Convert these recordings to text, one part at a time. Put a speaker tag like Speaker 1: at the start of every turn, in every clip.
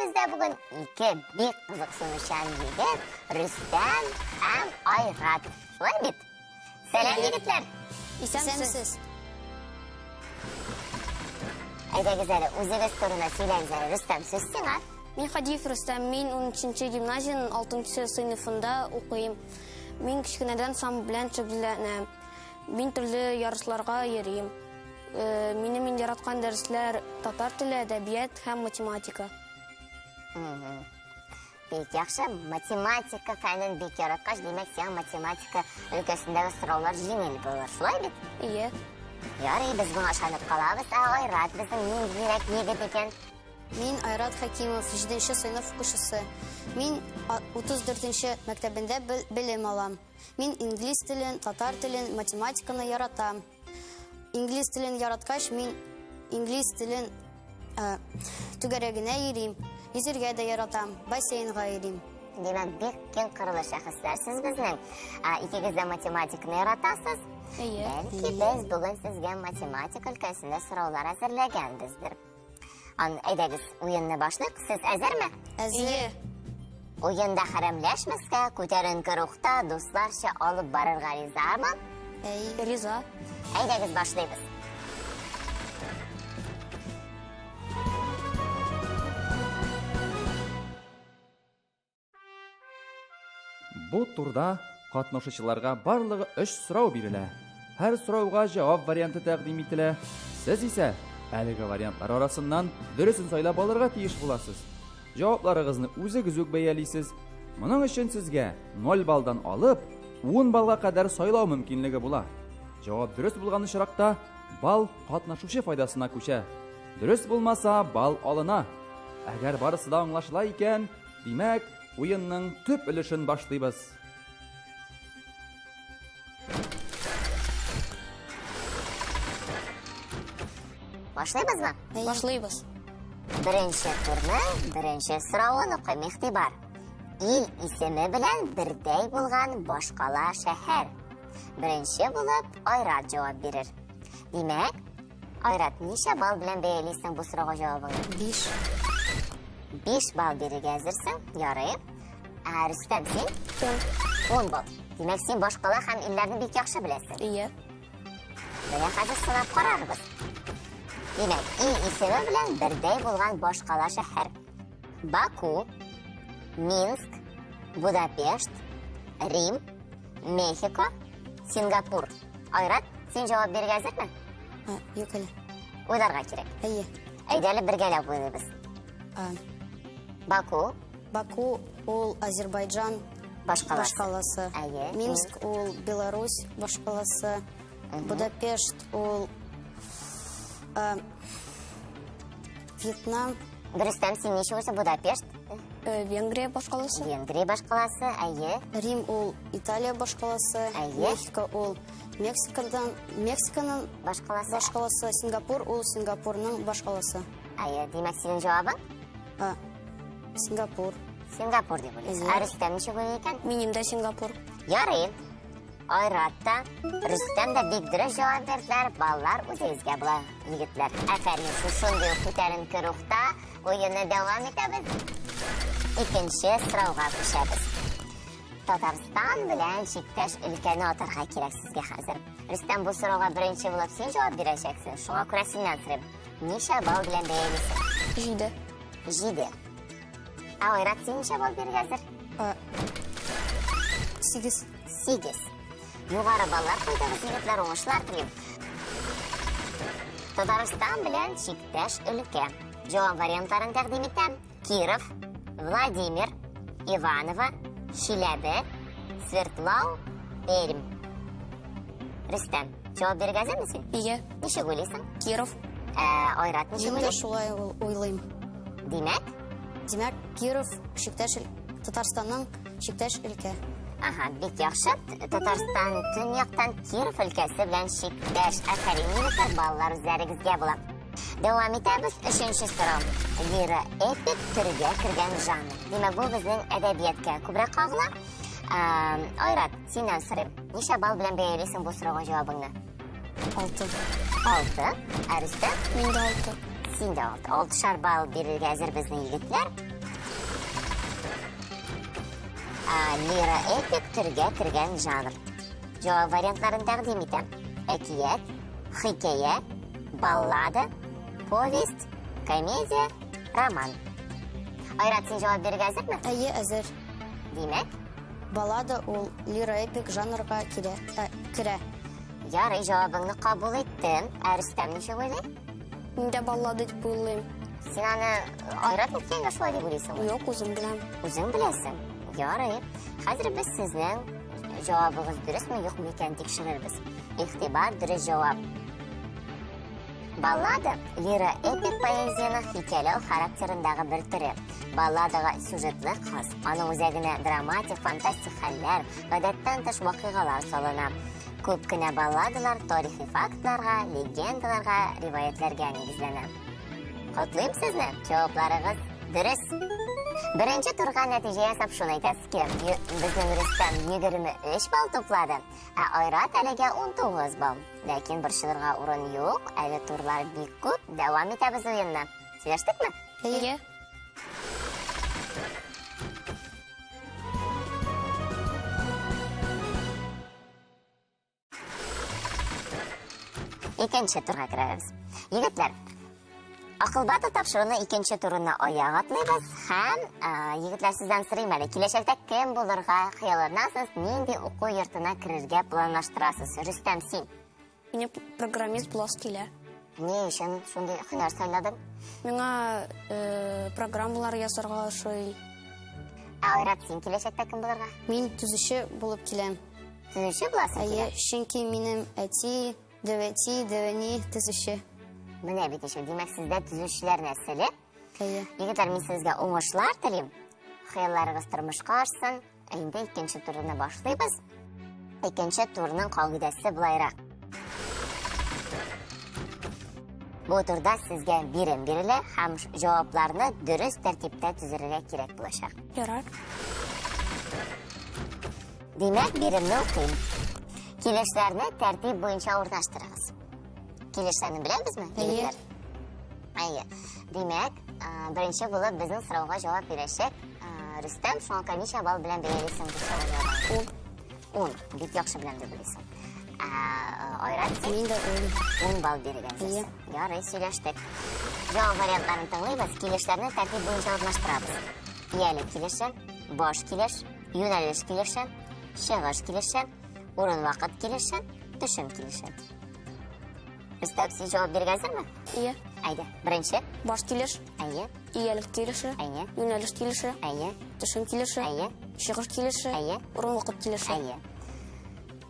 Speaker 1: бездә бүген ике бик кызыксынучан егет, Рөстәм һәм Айрат. Шулай бит? Сәлам, егетләр!
Speaker 2: Исәнмесез.
Speaker 1: Әйдәгез әле, үзегез турында сөйләгез әле. Рөстәм, сүз сиңа.
Speaker 2: Мин Хадиев Рөстәм, мин 13 гимназиянең 6 сыйныфында укыйм. Мин кечкенәдән самбо белән шөгыльләнәм. Мин төрле ярышларга йөрим. Э, минем иң яраткан дәресләр татар теле, әдәбият һәм математика.
Speaker 1: Бик яхшы. Математика фәнен бик яраткач, димәк, сиңа математика өлкәсендәге сораулар җиңел булыр. Шулай бит?
Speaker 2: Ие.
Speaker 1: Ярый, без моңа ышанып калабыз. Ә Айрат безнең ниндирәк егет икән?
Speaker 2: Мин Айрат Хәкимов, 7 сыйныф укучысы. Мин 34 мәктәбендә белем алам. Мин инглиз телен, татар телен, математиканы яратам. Инглиз телен яраткач, мин инглиз телен түгәрәгенә йөрим, йөзергә дә яратам, бассейнга йөрим.
Speaker 1: Димәк, бик киң кырлы шәхесләр сез безнең. Икегез дә математиканы яратасыз.
Speaker 2: Әйе.
Speaker 1: Бәлки без бүген сезгә математика өлкәсендә сораулар әзерләгәнбездер. Ан, әйдәгез, уенны башлыйк. Сез әзерме?
Speaker 2: Әзер.
Speaker 1: Уенда хәрәмләшмәскә, күтәренке рухта дусларча алып барырга ризамы?
Speaker 2: Әй, риза.
Speaker 1: Әйдәгез башлыйбыз.
Speaker 3: Бу турда катнашучыларга барлыгы өч сорау бирелә. Һәр сорауга җавап варианты тәкъдим ителә. Сез исә әлеге вариантлар арасыннан дөресен сайлап алырга тиеш буласыз. Җавапларыгызны үзегез үк бәялисез. Моның өчен сезгә 0 баллдан алып 10 баллга кадәр сайлау мөмкинлеге була. Җавап дөрес булган очракта балл катнашучы файдасына күчә. Дөрес булмаса, балл алына. Әгәр барысы да аңлашыла икән, димәк, уенның төп өлешен башлыйбыз.
Speaker 1: Башлыйбызмы?
Speaker 2: Башлыйбыз.
Speaker 1: Беренче турның беренче соравын укыйм, игътибар. Ил исеме белән бердәй булган башкала шәһәр. Беренче булып Айрат җавап бирер. Димәк, Айрат, ничә балл белән бәялисең бу сорауга җавабыңны?
Speaker 2: 5.
Speaker 1: 5 балл бирергә әзерсең? Ярый. Ә Рөстәм, син?
Speaker 2: 10.
Speaker 1: 10 балл. Димәк, син башкала һәм илләрне бик яхшы беләсең.
Speaker 2: Ие.
Speaker 1: Менә хәзер сынап карарбыз. Димәк, ил исеме белән бердәй булган башкала шәһәр. Баку, Минск, Будапешт, Рим, Мехико, Сингапур. Айрат, син җавап бирергә әзерме?
Speaker 2: Юк әле.
Speaker 1: Уйларга кирәк.
Speaker 2: Әйе.
Speaker 1: Әйдә әле бергәләп уйлыйбыз. Баку.
Speaker 2: Баку ул Азербайджан
Speaker 1: башкаласы.
Speaker 2: Башкаласы.
Speaker 1: Әйе.
Speaker 2: Минск ул Беларусь башкаласы. Будапешт ул Вьетнам.
Speaker 1: Рөстәм, син ничек уйлыйсың, Будапешт?
Speaker 2: Венгрия башкаласы.
Speaker 1: Венгрия башкаласы, әйе.
Speaker 2: Рим ул Италия башкаласы.
Speaker 1: Әйе.
Speaker 2: Мехико ул Мексикадан, Мексиканың
Speaker 1: башкаласы.
Speaker 2: Башкаласы. Сингапур ул Сингапурның башкаласы.
Speaker 1: Әйе, димәк, синең җавабың?
Speaker 2: Сингапур.
Speaker 1: Сингапур дип уйлыйсың. Ә Рөстәм ничек уйлый икән?
Speaker 2: Минем дә Сингапур.
Speaker 1: Ярый. Айрат та, Рөстәм дә бик дөрес җавап бирделәр. Баллар үзегезгә була, егетләр. Афәрин, шушындый ук күтәренке рухта уенны дәвам итәбез. Икенче сорауга күчәбез. Татарстан белән чиктәш өлкәне атарга кирәк сезгә хәзер. Рөстәм, бу сорауга беренче булып син җавап бирәчәксең. Шуңа күрә синнән сорыйм. Ничә балл белән бәялисең?
Speaker 2: 7.
Speaker 1: 7. Ә Айрат, син ничә балл бирергә әзер?
Speaker 2: 8.
Speaker 1: 8. Югары баллар куйдыгыз, егетләр, уңышлар телим. Татарстан белән чиктәш өлкә. Җавап вариантларын тәкъдим итәм. Киров, Владимир, Иваново, Чиләбе, Свердлау, Пермь. Рөстәм, җавап бирергә әзерме син?
Speaker 2: Ие.
Speaker 1: Ничек уйлыйсың?
Speaker 2: Киров.
Speaker 1: Айрат, ничек
Speaker 2: Мин дә
Speaker 1: уйлыйсың?
Speaker 2: шулай уйлыйм.
Speaker 1: Димәк?
Speaker 2: Димәк, Киров чиктәш Татарстанның чиктәш өлкә.
Speaker 1: Ага, бик яхшы. Татарстан төньяктан Киров өлкәсе белән чиктәш. Афәрин, егетләр, балалар үзләрегезгә була. Дәвам итәбез. Өченче сорау. Лира эпик төргә кергән жанр. Димәк, бу безнең әдәбиятка күбрәк кагыла. Айрат, синнән сорыйм. Ничә балл белән бәялисең бу сорауга җавабыңны?
Speaker 2: 6.
Speaker 1: 6. Ә Рөстәм?
Speaker 2: Мин дә 6.
Speaker 1: Син дә 6. Алтышар балл бирергә әзер безнең егетләр. Лира-эпик төргә кергән жанр. Җавап вариантларын тәкъдим итәм. Әкият, хикәя, баллада, повесть, комедия, роман. Айрат, син җавап бирергә әзерме?
Speaker 2: Әйе, әзер.
Speaker 1: Димәк?
Speaker 2: Баллада ул лиро-эпик жанрга килә, ә, керә.
Speaker 1: Ярый, җавабыңны кабул иттем. Ә Рөстәм ничек уйлый?
Speaker 4: Мин дә баллада дип уйлыйм.
Speaker 1: Син аны Айрат әйткәнгә шулай дип уйлыйсыңмы?
Speaker 4: Юк, үзем беләм.
Speaker 1: Үзең беләсең. Ярый. Хәзер без сезнең җавабыгыз дөресме, юкмы икәнен тикшерербез. Игътибар, дөрес җавап. Баллада лиро-эпик поэзиянең хикәяләү характерындагы бер төре. Балладага сюжетлы хас, аның үзәгенә драматик, фантастик хәлләр, гадәттән тыш вакыйгалар салына. Күп кенә балладалар тарихи фактларга, легендаларга, риваятьләргә нигезләнә. Котлыйм сезне, җавапларыгыз дөрес. Беренче турга нәтиҗә ясап шуны әйтәсе килә. Безнең Рөстәм 23 балл туплады, ә Айрат әлегә 19 балл. Ләкин борчылырга урын юк, әле турлар бик күп, дәвам итәбез уенны. Сөйләштекме?
Speaker 4: Әйе.
Speaker 1: Икенче турга керәбез. Егетләр, Акыл батыр тапшыруны икенче турына аяк атлыйбыз һәм егетләр сездән сорыйм әле, киләчәктә кем булырга хыялланасыз, нинди уку йортына керергә планлаштырасыз? Рөстәм, син?
Speaker 4: Минем программист буласы килә.
Speaker 1: Ни өчен шундый һөнәр сайладың?
Speaker 4: Миңа э, программалар ясарга ошый.
Speaker 1: Ә Айрат, син киләчәктә кем булырга?
Speaker 2: Мин төзүче булып киләм.
Speaker 1: Төзүче буласың
Speaker 2: килә? Әйе, чөнки минем әти Дәвәти, дәвәни, төзүче.
Speaker 1: Менә бит ничек. Димәк, сездә төзүчеләр нәселе.
Speaker 2: Әйе.
Speaker 1: Егетләр, мин сезгә уңышлар телим. Хыялларыгыз тормышка ашсын. Ә инде икенче турны башлыйбыз. Икенче турның кагыйдәсе былайрак. Бу турда сезгә бирем бирелә һәм җавапларны дөрес тәртиптә төзергә кирәк булачак.
Speaker 4: Ярар.
Speaker 1: Димәк, биремне укыйм. Килешләрне тәртип буенча урнаштырыгыз. Килешләрне беләбезме?
Speaker 2: Әйе.
Speaker 1: Әйе. Димәк, беренче булып безнең сорауга җавап бирәчәк Рөстәм, шуңа күрә ничә балл белән бәялисең бу сорауга җавабын?
Speaker 2: Ун.
Speaker 1: Ун. Бик яхшы беләм дип уйлыйсың. Айрат, син?
Speaker 2: Мин дә ун.
Speaker 1: Ун балл биргән.
Speaker 2: Әйе.
Speaker 1: Ярый, сөйләштек. Җавап вариантларын тыңлыйбыз, килешләрне тәртип буенча урнаштырабыз. Иялек килеше, баш килеш, Юнәлеш килеше, чыгыш килеше, урын-вакыт килеше, төшем килеше. Өстәп син җавап биргәнсеңме?
Speaker 4: Ие.
Speaker 1: Әйдә, беренче.
Speaker 4: Баш килеш.
Speaker 1: Әйе.
Speaker 4: Иялек килеше.
Speaker 1: Әйе.
Speaker 4: Юнәлеш килеше.
Speaker 1: Әйе.
Speaker 4: Төшем килеше.
Speaker 1: Әйе.
Speaker 4: Чыгыш килеше.
Speaker 1: Әйе.
Speaker 4: Урын-вакыт килеше.
Speaker 1: Әйе.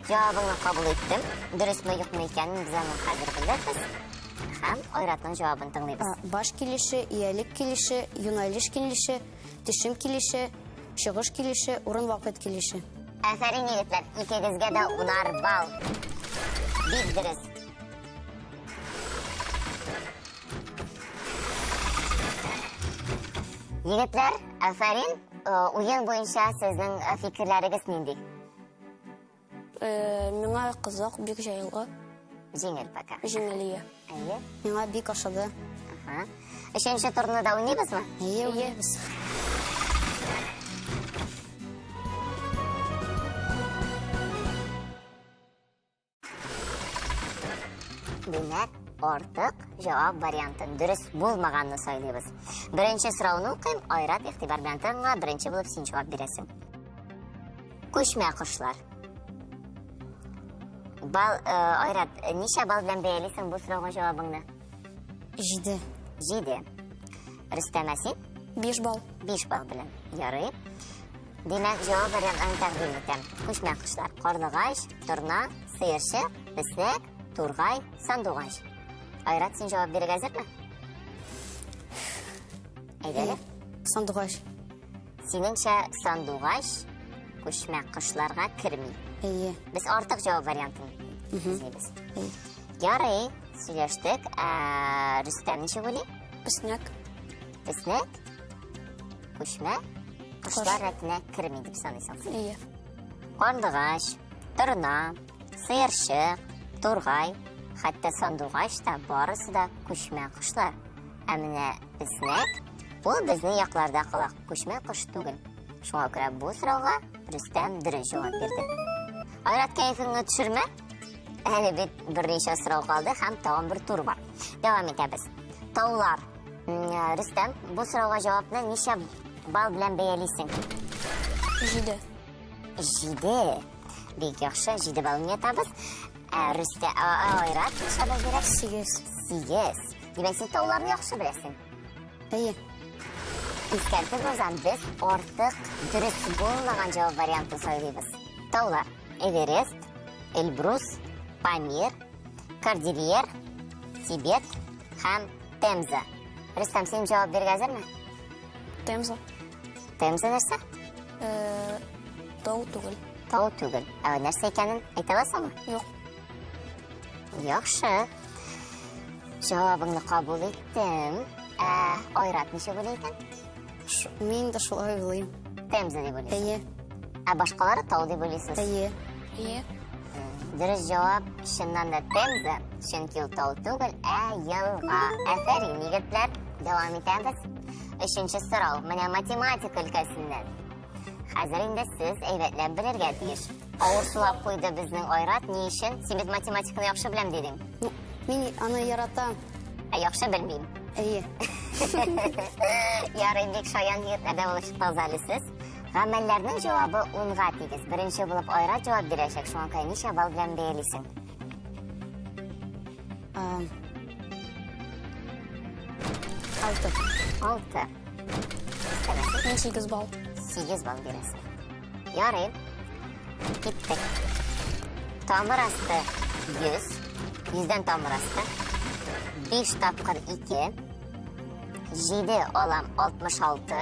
Speaker 1: Җавабыңны кабул иттем. Дөресме, юкмы икәнен без аны хәзер белербез. Һәм Айратның җавабын тыңлыйбыз.
Speaker 2: Баш килеше, иялек килеше, юнәлеш килеше, төшем килеше, Чыгыш килеше, урын-вакыт килеше.
Speaker 1: Афәрин, егетләр, икегезгә дә унар балл. Бик дөрес. Егетләр, афәрин, э, уен буенча сезнең э, фикерләрегез нинди?
Speaker 4: Э, миңа кызык, бик җайлы.
Speaker 1: Җиңел пока.
Speaker 4: Җиңел, ие.
Speaker 1: Әйе.
Speaker 2: Миңа бик ошады.
Speaker 1: Ага. Өченче турны да уйныйбызмы?
Speaker 2: Әйе, уйныйбыз.
Speaker 1: Димәк, артык җавап вариантын дөрес булмаганны сайлыйбыз. Беренче сорауны укыйм, Айрат игътибар белән тыңла, беренче булып син җавап бирәсең. Күчмә кошлар. Бал, э, Айрат, ничә балл белән бәялисең бу сорауга җавабыңны?
Speaker 2: Җиде.
Speaker 1: Җиде. Рөстәм, ә син?
Speaker 4: Биш балл.
Speaker 1: Биш балл белән. Ярый. Димәк, җавап вариантларын тәкъдим итәм. Күчмә кошлар. Карлыгач, торна, сыерчык, песнәк, тургай, сандугач. Айрат, син җавап бирергә әзерме? Әйдә әле.
Speaker 2: Сандугач.
Speaker 1: Синеңчә, сандугач күчмә кошларга керми.
Speaker 2: Әйе.
Speaker 1: Без артык җавап вариантын эзлибез. Ярый, сөйләштек. Ә, Рөстәм ничек уйлый?
Speaker 4: Песнәк.
Speaker 1: Песнәк күчмә кошлар рәтенә керми дип саныйсың син.
Speaker 4: Әйе.
Speaker 1: Карлыгач, торна, сыерчык, тургай, хәтта сандугач та барысы да күчмә кошлар. Ә менә песнәк ул безнең якларда кала, күчмә кош түгел. Шуңа күрә бу сорауга Рөстәм дөрес җавап бирде. Айрат, кәефеңне төшермә. Әле бит берничә сорау калды һәм тагын бер тур бар. Дәвам итәбез. Таулар. Рөстәм, бу сорауга җавапны ничә балл белән бәялисең?
Speaker 4: 7.
Speaker 1: 7. Бик яхшы, 7 балл уйнатабыз. Ә Рөстә, Айрат ничә балл бирә?
Speaker 2: 8.
Speaker 1: 8. Димәк, син тауларны яхшы беләсең.
Speaker 2: Әйе.
Speaker 1: Искәртеп узам, без артык дөрес булмаган җавап вариантын сайлыйбыз. Таулар. Эверест, Эльбрус, Памир, Кордильер, Тибет һәм Темза. Рөстәм, син җавап бирергә әзерме?
Speaker 4: Темза.
Speaker 1: Темза нәрсә?
Speaker 4: Э, тау түгел.
Speaker 1: Тау түгел. Ә нәрсә икәнен әйтә аласыңмы?
Speaker 4: Юк.
Speaker 1: Яхшы. Җавабыңны кабул иттем. Ә Айрат ничек уйлый икән?
Speaker 2: Мин дә шулай уйлыйм.
Speaker 1: Темза дип уйлыйсың.
Speaker 2: Әйе.
Speaker 1: Ә башкалары тау дип уйлыйсыз?
Speaker 2: Әйе.
Speaker 4: Әйе.
Speaker 1: Дөрес җавап чыннан да Темза, чөнки ул тау түгел, ә елга. Афәрин, егетләр. Дәвам итәбез. Өченче сорау. Менә математика өлкәсеннән. Хәзер инде сез әйбәтләп белергә тиеш. Авыр сулап куйды безнең Айрат. Ни өчен? Син бит математиканы яхшы беләм дидең.
Speaker 2: Мин аны яратам.
Speaker 1: Ә яхшы белмим.
Speaker 2: Әйе.
Speaker 1: Ярый, бик шаян егетләрдә булып чыктыгыз әле сез. Гамәлләрнең җавабы унга тигез. Беренче булып Айрат җавап бирәчәк. Шуңа күрә ничә балл белән бәялисең?
Speaker 2: 6.
Speaker 1: 6.
Speaker 4: Мин 8 балл.
Speaker 1: 8 балл бирәсең. Ярый. Киттек. Тамыр асты 100. 100-дән тамыр асты. 5 тапкыр 2. 7 алам 66.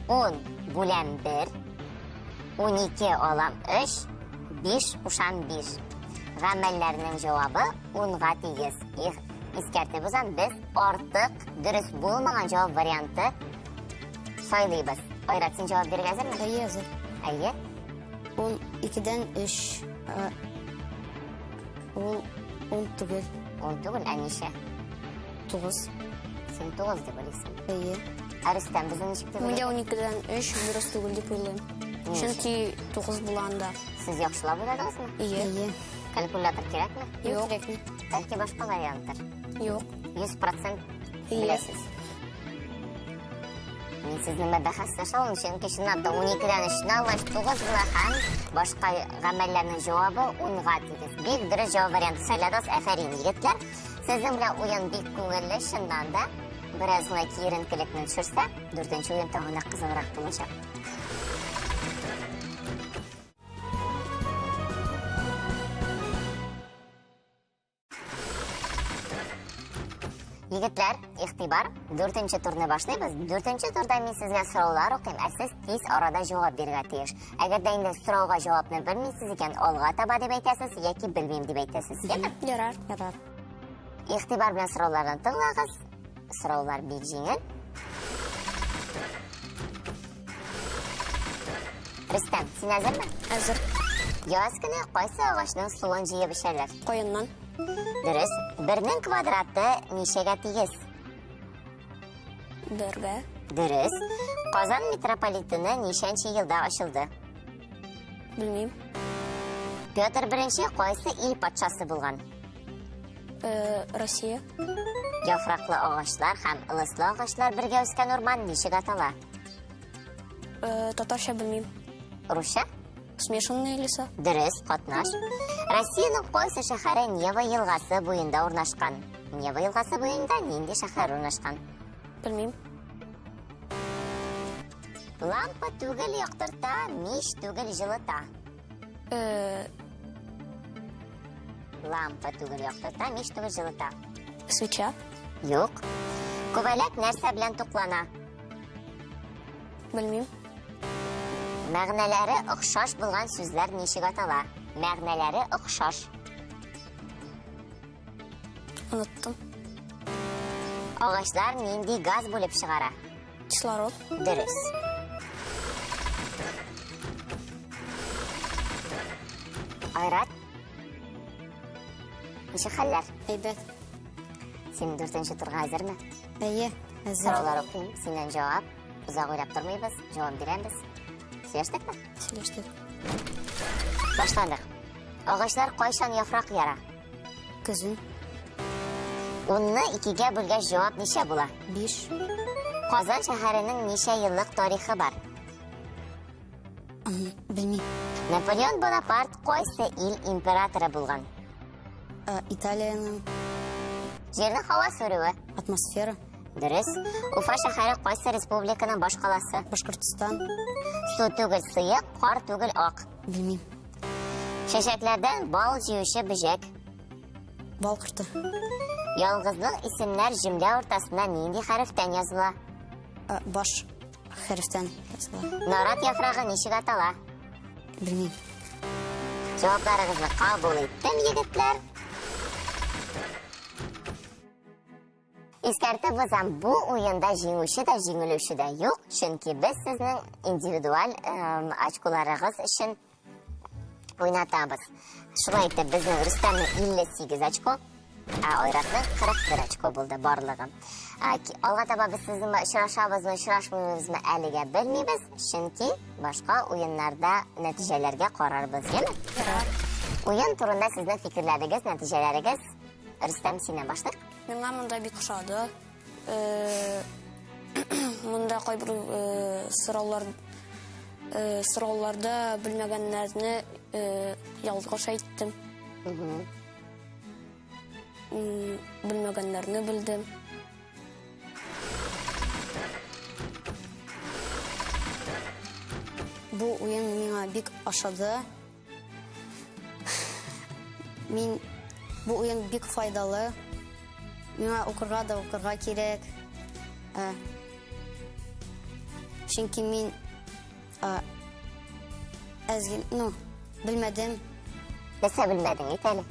Speaker 1: 10 бүләм 1. 12 алам 3. 5 кушам 5. Гамәлләрнең җавабы 10-га тигез. Искәртеп узам, без артык дөрес булмаган җавап варианты сайлыйбыз. Айрат, син җавап бирергә әзерме?
Speaker 2: Әйе, әзер.
Speaker 1: Әйе.
Speaker 2: 12-дән 3. Ул 10 түгел.
Speaker 1: 10 түгел, ә ничә?
Speaker 2: 9.
Speaker 1: Син 9 дип уйлыйсың.
Speaker 2: Әйе.
Speaker 1: Ә Рөстәм, безнең ничек дип
Speaker 4: Мин дә
Speaker 1: уйлыйсың?
Speaker 4: 12-дән 3 дөрес түгел дип уйлыйм. Чөнки 9 була анда.
Speaker 1: Сез яхшылап уйладыгызмы?
Speaker 4: Әйе.
Speaker 2: Әйе.
Speaker 1: Калькулятор кирәкме?
Speaker 2: Юк, кирәкми.
Speaker 1: Бәлки башка варианттыр.
Speaker 4: Юк.
Speaker 1: 100%
Speaker 4: Әйе.
Speaker 1: беләсез. Мин сезнең белән бәхәсләшә алмыйм, чөнки чынлап та 12-дән 3-не алгач 9 була һәм башка гамәлләрнең җавабы 10-га тигез. Бик дөрес җавап варианты сайладыгыз. Афәрин, егетләр. Сезнең белән уен бик күңелле, чыннан да. Бераз гына киеренкелекне төшерсә, дүртенче уен тагын да кызыграк булачак. Егетләр, игътибар, дүртенче турны башлыйбыз. Дүртенче турда мин сезгә сораулар укыйм, ә сез тиз арада җавап бирергә тиеш. Әгәр дә инде сорауга җавапны белмисез икән, алга таба дип әйтәсез яки белмим дип әйтәсез. Яме?
Speaker 4: Ярар.
Speaker 2: Ярар.
Speaker 1: Игътибар белән сорауларны тыңлагыз. Сораулар бик җиңел. Рөстәм, син әзерме?
Speaker 4: Әзер.
Speaker 1: Яз көне кайсы агачның суын җыеп эчәләр?
Speaker 4: Каеннан.
Speaker 1: Дөрес. Бернең квадраты ничәгә тигез?
Speaker 4: Бергә.
Speaker 1: Дөрес. Казан митрополитены ничәнче елда ачылды?
Speaker 4: Белмим.
Speaker 1: Петр I кайсы ил патшасы булган?
Speaker 4: Э, Россия.
Speaker 1: Яфраклы агачлар һәм ылыслы агачлар бергә үскән урман ничек атала?
Speaker 4: Э, татарча белмим.
Speaker 1: Русча?
Speaker 4: Смешанные леса.
Speaker 1: Дөрес, катнаш. Россиянең кайсы шәһәре Нева елгасы буенда урнашкан? Нева елгасы буенда нинди шәһәр урнашкан?
Speaker 4: Белмим.
Speaker 1: Лампа түгел яктырта, мич түгел җылыта.
Speaker 4: Э,
Speaker 1: Лампа түгел яктырта, мич түгел җылыта.
Speaker 4: свеча.
Speaker 1: Юк. Күбәләк нәрсә белән туклана?
Speaker 4: Белмим.
Speaker 1: Мәгънәләре охшаш булган сүзләр ничек атала? Мәгънәләре охшаш.
Speaker 4: Оныттым.
Speaker 1: Агачлар нинди газ бүлеп чыгара?
Speaker 4: Кислород.
Speaker 1: Дөрес. Айрат. Ничек хәлләр?
Speaker 2: Әйбәт.
Speaker 1: Син дүртенче турга әзерме?
Speaker 2: Әйе, әзер.
Speaker 1: Сораулар укыйм, синнән җавап. Озак уйлап тормыйбыз, җавап бирәбез. Сөйләштекме?
Speaker 4: Сөйләштек.
Speaker 1: Башладык. Агачлар кайчан яфрак яра?
Speaker 2: Көзен.
Speaker 1: Унны икегә бүлгәч җавап ничә була?
Speaker 2: 5.
Speaker 1: Казан шәһәренең ничә еллык тарихы бар?
Speaker 2: Белмим.
Speaker 1: Наполеон Бонапарт кайсы ил императоры булган?
Speaker 2: Италиянең.
Speaker 1: Җирнең һава сүрүе.
Speaker 2: Атмосфера.
Speaker 1: Дөрес. Уфа шәһәре кайсы республиканың башкаласы?
Speaker 2: Башкортстан.
Speaker 1: Су түгел сыек, кар түгел ак.
Speaker 2: Белмим.
Speaker 1: Чәчәкләрдән бал җыючы бөҗәк.
Speaker 2: Бал корты.
Speaker 1: Ялгызлык исемнәр җөмлә уртасында нинди хәрефтән языла?
Speaker 2: Баш хәрефтән языла.
Speaker 1: Нарат яфрагы ничек атала?
Speaker 2: Белмим.
Speaker 1: Җавапларыгызны кабул иттем, егетләр. Искәртеп узам, бу уенда җиңүче дә, җиңелүче дә юк, чөнки без сезнең индивидуаль очколарыгыз өчен уйнатабыз. Шулай итеп, безнең Рөстәмнең 58 очко, ә Айратның 41 очко булды барлыгы. Алга таба без сезнең белән очрашабызмы, очрашмыйбызмы әлегә белмибез, чөнки башка уеннарда нәтиҗәләргә карарбыз, яме?
Speaker 4: Ярар.
Speaker 1: Уен турында сезнең фикерләрегез, нәтиҗәләрегез. Рөстәм, синнән башлыйк.
Speaker 4: Миңа монда бик ошады. Монда кайбер сорауларда белмәгәннәрне ялгыш әйттем. Белмәгәннәрне белдем.
Speaker 2: Бу уен миңа бик ошады. Мин бу уен бик файдалы. Миңа укырга да укырга кирәк. Чөнки мин әзген, ну, белмәдем.
Speaker 1: Нәрсә белмәдең, әйт әле?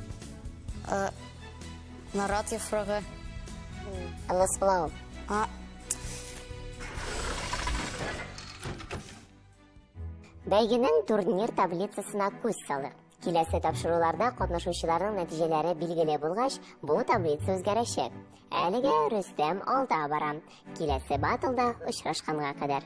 Speaker 2: Нарат яфрагы.
Speaker 1: Ылыс була ул. Бәйгенең турнир таблицасына күз салыйк. Киләсе тапшыруларда катнашучыларның нәтиҗәләре билгеле булгач, бу таблица үзгәрәчәк. Әлегә Рөстәм алда бара. Киләсе батлда очрашканга кадәр.